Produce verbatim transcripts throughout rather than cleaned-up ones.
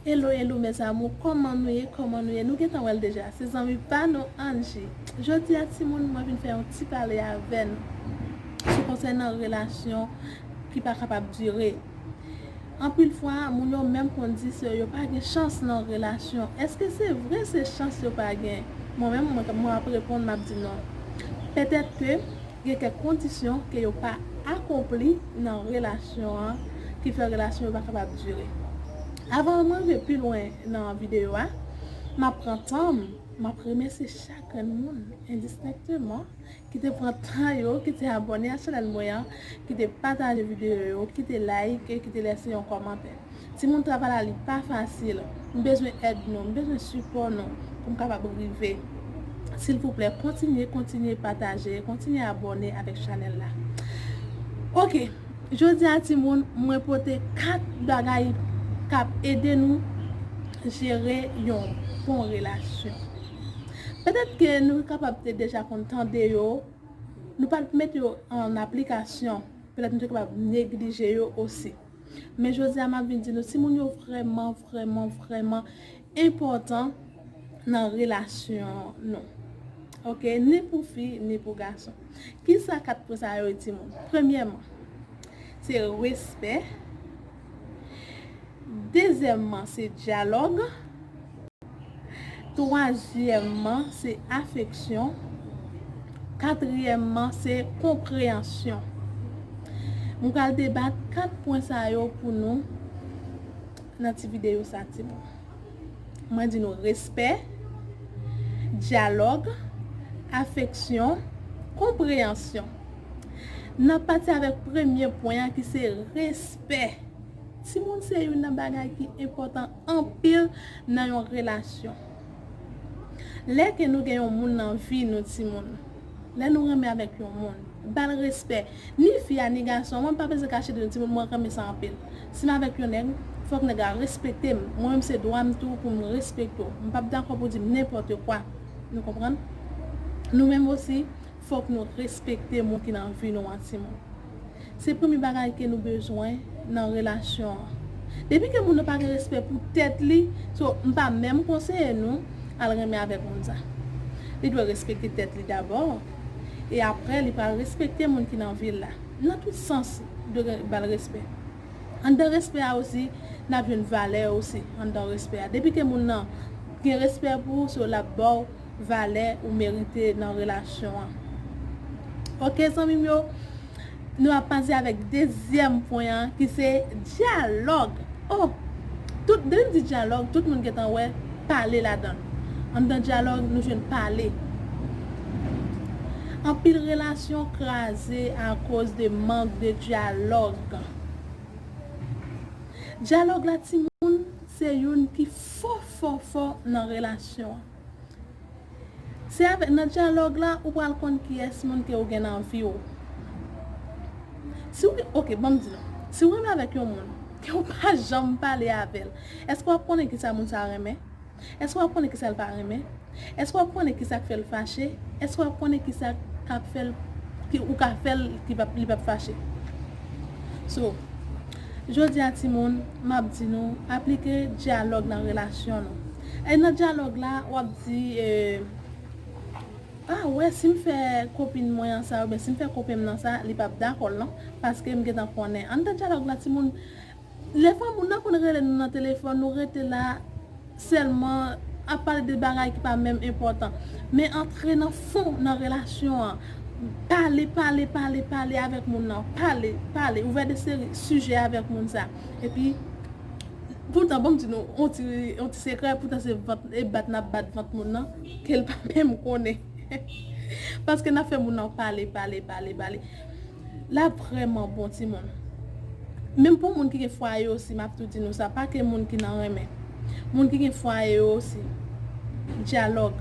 Hello, hello, mes amours, kòman nou ye, kòman nou ye? Nou gentan wè l deja, se zanmi pa nou Angie. Jodi a, timoun, mwen vin fè yon ti pale avè n sou konsènan relasyon ki pa kapab dire. Anpil fwa, moun yo menm konn di se yo pa gen chans nan relasyon. Èske se vre se chans yo pa gen? Mwen menm, mwen, mwen ap reponn, m ap di non. Petèt ke gen kèk kondisyon ke yo pa akonpli nan relasyon an ki fè relasyon yo pa kapab dire. Avan mwen rive pi lwen nan videyo a, m ap pran tan m, m ap remèsye chak grenn moun endistenkteman ki te pran tan yo, ki te abòne a chanèl mwen an, ki te pataje videyo yo, ki te like, ki te lèse yon kòmantè. Timoun, travay la li pa fasil. M bezwen èd nou, m bezwen sipò nou pou m kapab rive. Silvouplè, kontinye, kontinye pataje, kontinye abòne avèk chanèl la. Ok, jodi a timoun, mwen pote kat bagay k ap ede nou jere yon bon relasyon. Petèt ke nou kapab te deja konn tande yo, nou pa t met yo an aplikasyon, petèt nou te kapab neglije yo osi. Men jodi a, m ap vin di nou, timoun yo vrèman, vrèman, vrèman enpòtan nan relasyon nou. Ok, ni pou fi, ni pou gason. Kisa kat pwen sa yo ye, timoun? Premyèman, se respè. Dezyèmman, se dyalòg. Twazyèmman, se afeksyon. Katriyèmman, se konpreyansyon. M pral debat kat pwen sa yo pou nou nan ti videyo sa, timoun. Mwen di nou respè, dyalòg, afeksyon, konpreyansyon. N ap pati avèk premye pwen an ki se respè. Timoun, se youn nan bagay ki enpòtan anpil nan yon relasyon. Lè ke nou gen yon moun nan vi nou, timoun, lè nou renmen avèk yon moun, ba l respè. Ni fi a, ni gason an, mwen pa bezwen kache de nou, timoun, mwen renmen sa anpil. Si m avèk yon nèg, fòk nèg la respekte m. Mwen menm, se dwa m tou pou m respekte w. M p ap dakò pou di m nenpòt kwa. Nou konprann? Nou menm osi, fòk nou respekte moun ki nan vi nou an, timoun. Se premye bagay ke nou bezwen nan relasyon an. Depi ke moun nan pa gen respè pou tèt li, so, m pa menm konseye nou al renmen avèk moun sa. Li dwe respekte tèt li dabò, e apre li pral respekte moun ki nan vi l la. Nan tout sans, li dwe ba l respè. Anndan respè a osi, n ap jwenn valè osi anndan respè a. Depi ke moun nan gen respè pou ou, so l ap ba w valè ou merite nan relasyon an. Ok, zanmi m yo, nou ap pase avèk dezyèm pwen an, ki se dyalòg. Oh, tout, depi m di dyalòg, tout moun gentan wè pale ladan l. Anndan dyalòg, nou jwenn pale. Anpil relasyon kraze akoz de mank de dyalòg. Dyalòg la, timoun, se youn ki fò, fò, fò nan relasyon an. Se avèk, nan dyalòg la, ou pral konn kiyès moun ke ou gen nan vi w. Si w, ok, ban m di nou. Si w renmen avèk yon moun, ke w pa janm pale avè l, èske w ap konnen kisa moun sa a renmen? Èske w ap konnen kisa l pa renmen? Èske w ap konnen kisa k fè l fache? Èske w ap konnen kisa k ap fè l, ki, ou ka fè l, ki p ap, li p ap fache? So, jodi a, timoun, m ap di nou, aplike dyalòg nan relasyon nou. E nan dyalòg la, w ap di, eh, ah, wè, si m fè kopin mwen an sa, oubyen si m fè kopen m nan sa, li p ap dakò l non, paske m gentan konnen. Anndan dyalòg la, timoun, lèfwa moun nan konn rele nou nan telefòn, nou rete la sèlman ap pale de bagay ki pa menm enpòtan. Men antre nan fon nan relasyon an. Pale, pale, pale, pale avèk moun nan. Pale, pale. Ouvè de seri sijè avèk moun sa. Epi, poutan, bon, m di nou, on ti, on ti sekrè, poutan se vant, e bat n ap bat vant moun nan, ke l pa menm konnen. Paske n ap fè moun nan pale, pale, pale, pale. L ap vrèman bon, timoun. Menm pou moun ki gen fwaye osi, m ap tou di nou sa, pa ke moun ki nan renmen. Moun ki gen fwaye yo osi. Dyalòg.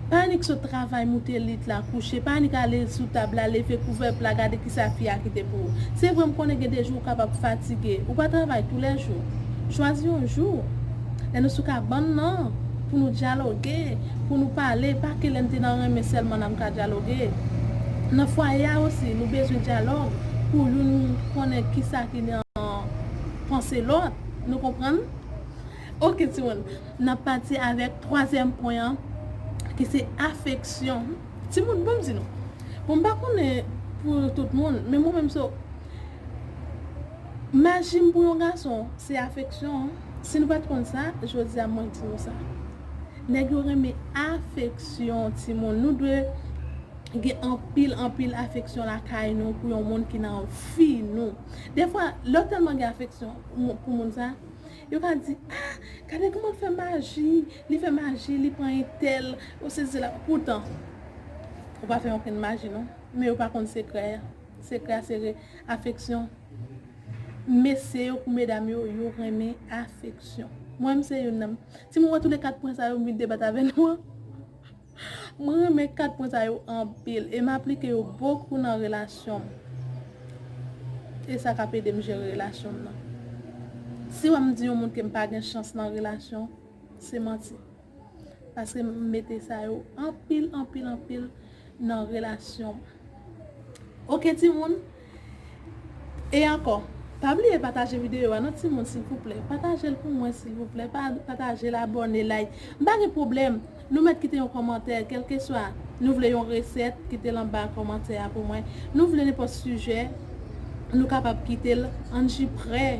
Pa annik sot travay, moute lit la, kouche. Pa annik ale sou tab la, leve kouvè pla, gade kisa fi a kite pou ou. Se vre, m konnen gen de jou ou kapab fatige. Ou pa travay toulèjou. Chwazi yon jou. Lè nou sou kabann nan, pou nou dyaloge, pou nou pale, pa ke lè n te nan renmen sèlman n ap ka dyaloge. Nan fwaye a osi, nou bezwen dyalòg pou youn konnen kisa ki nan panse lòt. Nou konprann? Ok, timoun, n ap pati avèk twazyèm pwen an, ki se afeksyon. Timoun, bon, m di nou. Bon, m pa konnen pou tout moun, men mwen menm, so, maji m pou yon gason, se afeksyon. Si nou pa t konn sa, jodi a, mwen di nou sa. Nèg yo renmen afeksyon, timoun. Nou dwe gen anpil, anpil afeksyon lakay nou pou yon moun ki nan vi nou. Defwa, lè w tèlman gen afeksyon pou moun sa, yo ka di, ah, gade kòman l fè maji, li fè maji, li pran entèl, ou sezi la. Poutan, ou pa fè okenn maji, non. Men yo pa konn sekrè a. Sekrè a, se re-, afeksyon. Mesye yo kou medam yo, yo renmen afeksyon. Mwen, m se youn nan. Si mwen wè tou le kat pwen sa yo, m vin debat avè nou an. Mwen renmen kat pwen sa yo anpil e m aplike yo bokou nan relasyon m. E sa k ap ede m jere relasyon m nan. Si w wè m di yon moun ke m pa gen chans nan relasyon, se manti. Paske m mete sa yo anpil, anpil, anpil nan relasyon m. Ok, timoun? E ankò, pa bliye pataje videyo a non, timoun, silvouplè. Pataje l pou mwen, silvouplè. Pa, pataje l, abòne, like. M pa gen pwoblèm. Nou mèt kite yon kòmantè, kèlkeswa. Nou vle yon resèt, kite l anba kòmantè a pou mwen. Nou vle nenpòt sijè, nou kapab kite l. Angie prè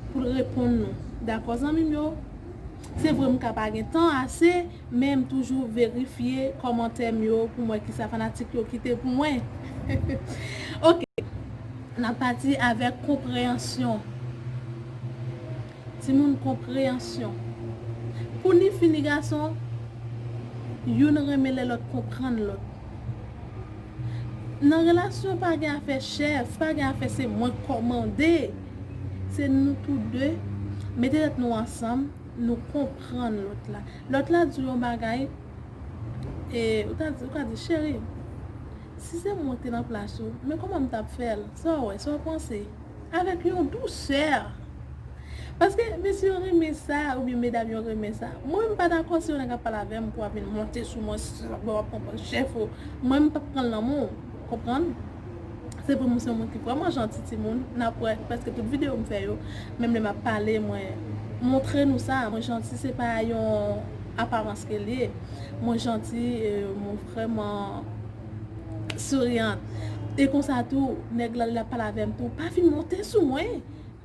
pou l reponn nou. Dakò, zanmi m yo? Se vre, m ka pa gen tan ase, men m toujou verifye kòmantè m yo pou m wè kisa fanatik yo kite pou mwen. Ok. N ap pati avèk konpreyansyon. Timoun, konpreyansyon. Pou ni fi ni gason, youn renmen lè lòt konprann lòt. Nan relasyon, pa gen afè chèf, pa gen afè se mwen k kòmande. Se nou tou de mete tèt nou ansanm, nou konprann lòt la. Lòt la di yon bagay, e ou ta di, ou ka di, cheri, si se mwen ki te nan plas ou, men kòman m t ap fè l? Sa w wè, sa w panse? Avèk yon dousè. Paske mesye yo renmen sa, oubyen medam yo renmen sa. Mwen, m pa dakò si yon nèg ap pale avè m pou ap vin monte sou mwen, si w ap pran chèf ou. Mwen, m p ap pran l nan men w, konprann? Se pou mwen, se yon moun ki vrèman janti, timoun. N ap wè, prèske tout videyo m fè yo, menm lè m ap pale, mwen montre nou sa. Mwen janti, se pa yon aparans ke l ye. Mwen janti, e, mwen vrèman souriant. E konsa tou, nèg la, l ap pale avè m tou, pa vin monte sou mwen.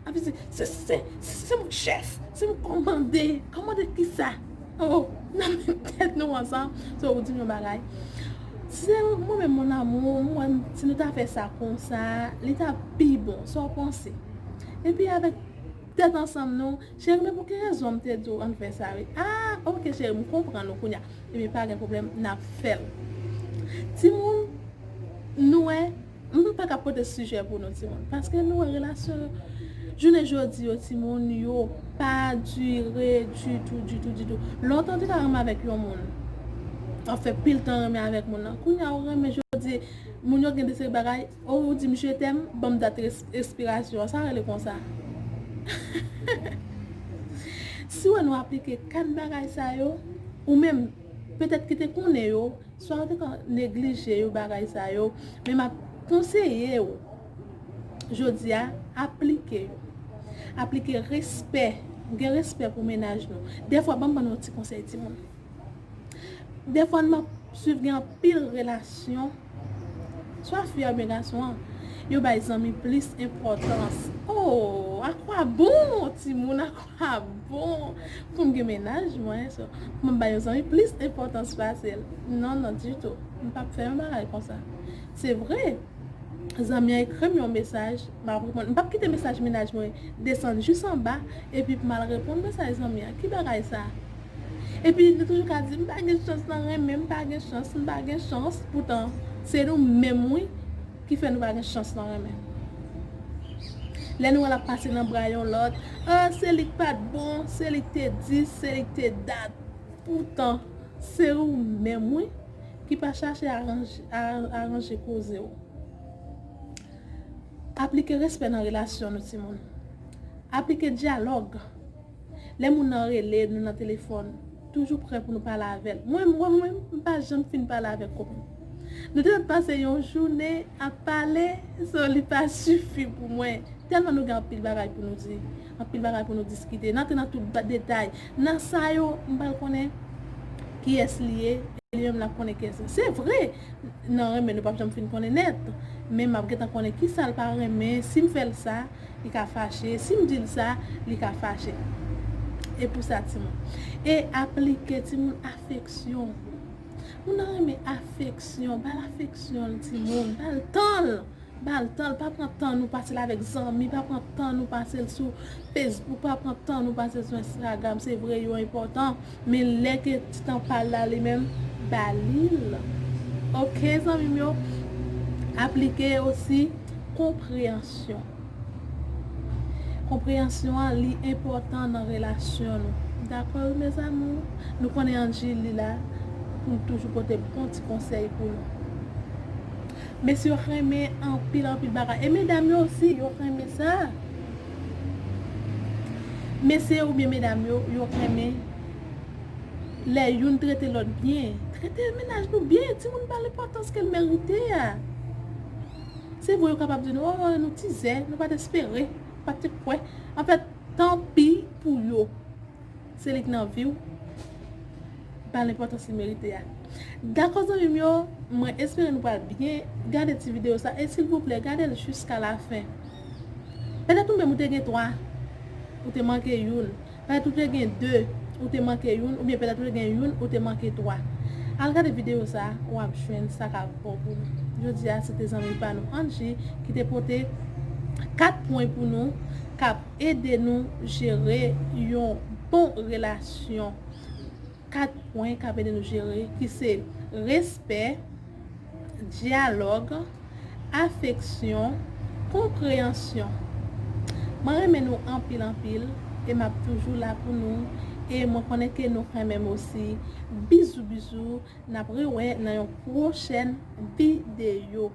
Ap di, se, se, se, se mwen k chèf, se mwen k kòmande. Kòmande kisa? Oh, nan men tèt nou ansanm. So, ou di m yon bagay. Si se mwen menm, mon amour, mwen, si nou ta fè sa konsa, li ta pi bon. Sa w panse? Epi avèk tèt ansanm nou, cheri, men pou ki rezon m te di w ann fè sa, wi? Ah, ok, cheri, m konprann ou kounye a. Epi pa gen pwoblèm, n ap fè l. Timoun, nou wè, m pa ka pote sijè pou nou, timoun. Paske nou wè relasyon yo, jounen jodi yo, timoun, yo pa dire ditou, ditou, ditou. Lontan, w te ka renmen avèk yon moun. W ap fè pil tan renmen avèk moun nan. Kounye a, ou renmen jodi, moun yo gen de seri bagay, oh, ou di m je t'aime, ban m dat res-, ekspirasyon an. Sa rele konsa. Si w wè nou aplike kat bagay sa yo, ou menm, petèt ki te konnen yo, swa ou te ka neglije yo, bagay sa yo, men m ap konseye w, jodi a, aplike yo. Aplike respè. Gen respè pou mennaj nou. Dèfwa, ban m ban nou yon ti konsèy, timoun. Dèfwa, m ap swiv gen anpil relasyon, swa fi a oubyen gason an, yo bay zanmi plis enpòtans. Oh, à quoi bon, timoun, à quoi bon? Pou m gen mennaj mwen, so, pou m bay yon zanmi plis enpòtans pase l. Non, non, ditou. M p ap fè yon bagay konsa. Se vre, zanmi an ekri m yon mesaj, m ap reponn. M p ap kite mesaj mennaj mwen desann jis anba, epi pou m al reponn mesaj zanmi an. Ki bagay sa? Epi nou toujou ka di, m pa gen chans nan renmen, m pa gen chans, m pa gen chans. Poutan, se nou menm, wi, ki fè nou pa gen chans nan renmen. Lè nou wè l ap pase nan bra yon lòt, ah, se li k pa t bon, se li k te dis, se li k te dat. Poutan, se ou menm, wi, ki pa chache aranje, a-, aranje koze w. Aplike respè nan relasyon nou, timoun. Aplike dyalòg. Lè moun nan rele nou nan telefòn, toujou prè pou nou pale avè l. Mwen, mwen, mwen, m pa janm fin pale avèk kòpin. Nou te mèt pase yon jounen ap pale, so li pa sifi pou mwen. Tèlman nou gen anpil bagay pou nou di, anpil bagay pou nou diskite. N antre nan tout ba- detay. Nan sa yo, m pral konnen kiyès li ye, e li menm l ap konnen kiyès li. Se vre, nan renmen nou p ap janm fin konnen nèt. Men m ap gentan konnen kisa l pa renmen, si m fè l sa, li ka fache, si m di l sa, li ka fache. E pou sa, timoun. E aplike, timoun, afeksyon. Moun nan renmen afeksyon, ba l afeksyon l, timoun, ba l tan l. Ba l tan l, pa pran tan nou pase l avèk zanmi, pa pran tan nou pase l sou Facebook, pa pran tan nou pase l sou Instagram. Se vre, yo enpòtan, men lè ke ti tan pa l la li menm, ba li l. Oke, zanmi m yo? Aplike osi konpreyansyon. Konpreyansyon an, li enpòtan nan relasyon nou. Dakò, wi, mes amours? Nou konnen Angie, li la pou l toujou pote bon ti konsèy pou nou. Mesye yo renmen anpil, anpil bagay. E medam yo osi, yo renmen sa. Mesye oubyen medam yo, yo renmen lè youn trete lòt byen. Trete mennaj nou byen, timoun, ba l enpòtans ke l merite a. Se vre, yo kapab di nou, oh, nou tizè, nou pa t espere, pa t kwè. Anfèt, tanpi pou yo. Se li k nan vi w. Ba l enpòtans li merite a. Dakò, zanmi m yo, mwen espere nou pral byen gade ti videyo sa. E silvouplè, gade l jiska lafen. Petèt ou menm ou te gen twa, ou te manke youn. Petèt ou te gen de, ou te manke youn, oubyen petèt ou te gen youn, ou te manke twa. Al gade videyo sa, w ap jwenn sa k ap bon pou nou. Jodi a, se te zanmi pa nou Angie ki te pote kat pwen pou nou, k ap ede nou jere yon bon relasyon. Kat pwen k ap ede nou jere, ki se respè, dyalòg, afeksyon, konpreyansyon. Mwen renmen nou anpil, anpil, e m ap toujou la pou nou, e mwen konnen ke nou renmen m osi. Bizou, bizou, n ap rewè nan yon pwochèn videyo.